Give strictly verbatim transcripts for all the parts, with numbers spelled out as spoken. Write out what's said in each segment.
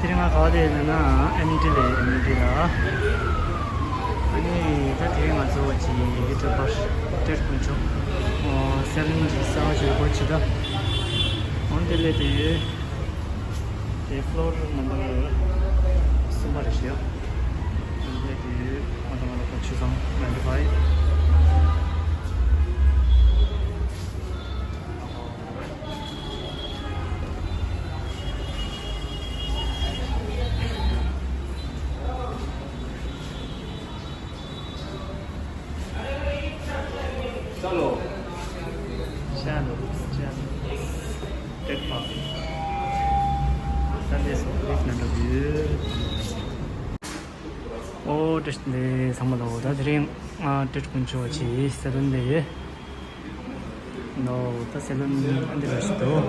དེ་རིང་ང་ག་བ་དེ་ཡིན་ན་ཨེམ་ཊི་ལ་ཡིན། ཨེམ་ཊི་ལ། ཨ་ནི་ད་དེ་རིང་ང་ཚོ་ཅིག་ཡུ་ཊུབ་པར་ཏྲེ་དཀོན་མཆོག་སེ་ལོན་གྱི་གསར་པ་ཞིག་སྒོ་ཕྱེ་ད། འོན་ཏེ་སླེབས་དེ་ཡོད། དེ་ཕློར་ནམ་བར་གསུམ་པ་རེད་ཤག་འོན་ཏེ་དེ་ཡོད། ང་དང་ང་ལ་གོ་ཆུ་ཚང་ནའིན་ཊི་ཕའིབ། ཅལོ། ཅལོ། ཅལོ། ཏེ་པ། ད་ལས་སོ་ལིབ་ནང་འགྲོ་གི་ཡོད། ཨོ་བཀྲ་ཤིས་བདེ་ལེགས་ཚང་མ་ལོ། ད་དེ་རིང་ཨ་ཏྲེ་དཀོན་མཆོག་ཅིག་སེ་ལོན་ལ་ཡོད། ནོ། ད་སེ་ལོན་ཨ་འདི་ར་ཞིག་འདུག་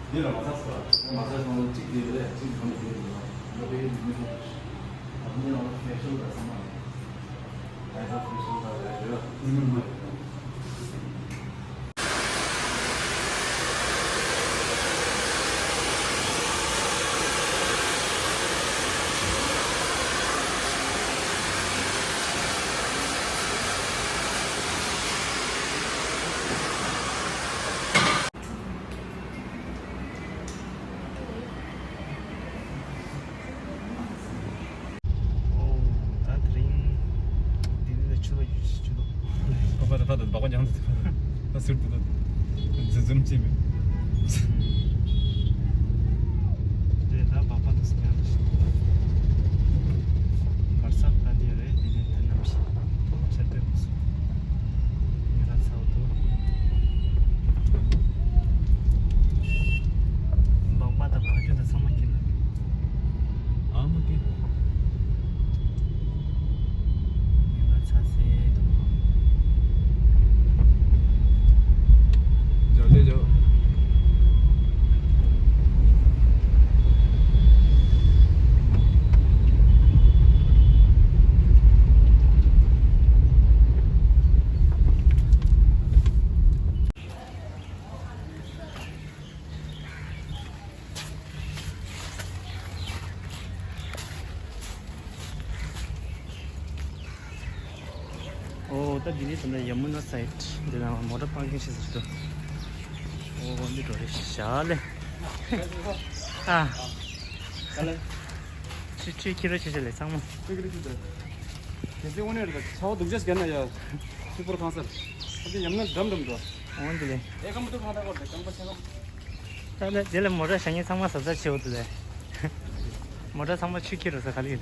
འདི་ལ་མ་ཚ་ས། མ་ཚ་སོང་ན་གཅིག་དེ་རེད། གཅིག་སོང་ན་དེ་རེད། འདི་པའི་མི་ཧོ། ཨ་ནི་ལ་ཕེ་ཤལ་དང་ཚང་མ། ཨ་ནི་ཕེ་ཤལ་དང་རེད་རེད། ཨ་ནི་མ་རེད། ཨོ། ད་དེ་རིང་ལྡི་ལི་ལ་ཆུ་ལོག་རྒྱུ་ཞིག་ཆུ་ལོག་པ་པ་ད་ད་ད་སྦག་སྦག་རྒྱང་དུ་ད་ད་ཟུར་དུ་ད་འཛུམ་འཛུམ་ཅི་མེད། དེ་ད་སྦག་སྦག་དུ་སུ་རྒྱང་དུ་ཞིག་འདུག་གར་ས་ད་དེ་རེད། ལྡི་ལི་ད་གནམ་གཤིས་ཆར་པའི་འོག་སུ། ཉི་མ་ཚ་བོ་འདུག་སྦག་སྦག་དང་བ་ཕྱུགས་དང་ཚང་མ་ཁྱེར་ལ། ཨ་མ་ཀི། ཉི་མ་ཚ་སེ་འདུག་འཇོ་ལེ་འཇོ། ཨོ། ད་འདི་ནི་ད་ལྟ་ཡ་མུ་ན་སའིཌ། འདི་ན་མོ་ཊ་པར་ཀིང་བྱེད་ས་ཞིག་འདུག་ཨོ། འདི་འགྲོ་རེད་ཤག་ལེ། ཨ། ཆུ་ཆུ་ཁྱི་རོ་ཆུ་ཆུ་ལེ་ཚང་མ། ཁྱི་རོ་ཆུ་ཆུ། དེ་ཚེ་དངོས་གནས་རེད། ད་ཚ་བ་སྡུག་ཅག་ཟེར་ན་ཡ། ཆུ་ཕོར་ཁང་གསར། ཨ་དེ་ཡ་མུ་ན་འགྲམ་འགྲམ་འགྲོ། འོ་འདི་ལེ། ཨེ་ཀམ་དུ་ཁང་ད་གོ་དེ་ཀམ་པ་ཆེ་གམ། ད་ལ་དེ་ལ་མོ་ཊ་བཞག་མཁན་ཚང་མ་ཟ་ཟ་བྱེད་འོ་དུ་ལེ། མོ་ཊ་ཚང་མ་ཆུ་ཁྱི་རུ་ཟ་ག་ལེ།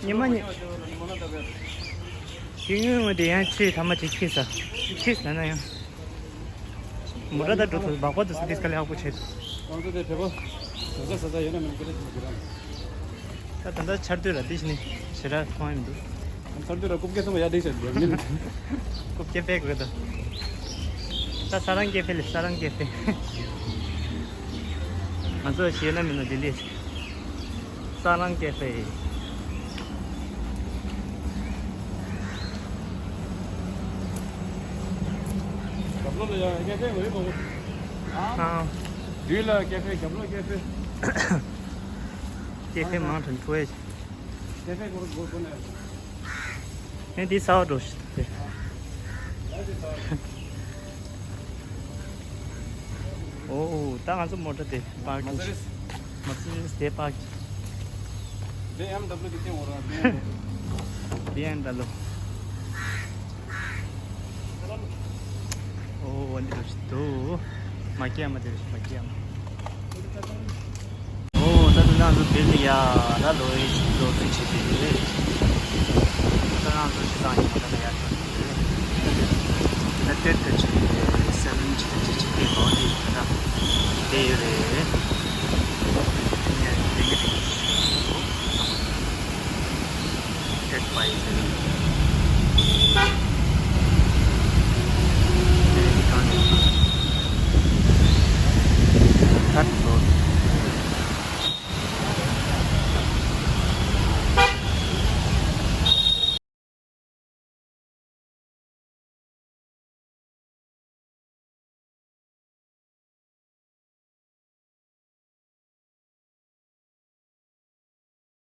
ཉི་མ་ཉི། དེ་སྔོན་ངོ་དེ་ཡང་ཆུའི་ཐ་མ་དེ་ཁྱི་ཟ། ཆུ་ཁྱི་ཟ་ན་ཡང་། མོ་ཊ་ད་འགྲོ་ཐུབ་སྦག་སྦག་དུ་སུ་དེ་སྐ་ལེ་ཧ་གོ་བྱེད་དུ། ཁོང་ཚོ་དེ་བོད་པ་ཟ་ཟ་ཟ་ཟ་ཡོད་ན་མིན་སྐད་ཆ་དྲི་མ་དགོས་ར། ད་ད་ལྟ་ཆར་དུས་ར་དེ་བཞིན་ཞེ་དྲག་མཐོང་ཡ་མི་འདུག་ཨ་ཚར་དུས་ར་རྐུབ་སྐེ་ཚང་མ་ཡར་བསྡད་བྱས་འདུག་རྐུབ་སྐེ་ཕེ་དགོས་འདུག་ད་ས་རང་སྐེ་ཕེ་ལེ། ས་རང་སྐེ་ཕེ། ང་ཚོ་ཞེད་ན་མིན་ན་ལྡི་ལི། ས་རང་སྐེ་ཕེ། ཨ། ཡུལ་ལ་ཀེ་ཧྥེ་རྒྱབ་ལོགས་ཀེ་ཧྥེ། ཀེ་ཧྥེ་མང་དྲགས་འགྲོ་ཡ། ཀེ་ཧྥེ་སྒོར་སྒོར་སྒོར་ནས། ཨེ་འདི་ས་འོག་འགྲོ་ཤི་ཏེ། ཨོ་ད་ང་ཚོ་མོ་ཊ་དེ་པར་ཀིང་། མར་སི་ཌི་སི་དེ་པར་ཀིང་། དེ་ཨེམ་ཌབ་ལུ་གི་སྟེང་འོར་བ། དེ་ཨེམ་ཌབ་ལུ། ཨོ་འདི་འགྲོ་ཤི་ཏོ། མ་ཀི་ཡ་མ་དེ་རུ་ཤི་མ་ཀི་ཡ་མ། ཨོ་ད་དུང་ང་ཚོ་བིལ་ཡ་ད་ལོ་ཡི་ལོ་ཚིགས་བྱེད་ཀྱི་རེད། ད་ང་ཚོ་ཤི་ཙང་ཡིན་མ་ད་ལ་ཡར་ཐོན་གྱི་རེད། ད་ཏེད་ཏེད་བྱེད་ཀྱི་རེད། སེ་ཝེན་བྱེད་ཀྱི་བྱེད་ཀྱི་ལོ་འདི་ད་དེ་ཡོད་རེད། ཡ་དེ་གི་དེ་ཏེད་པ་ཡི་ཟེར།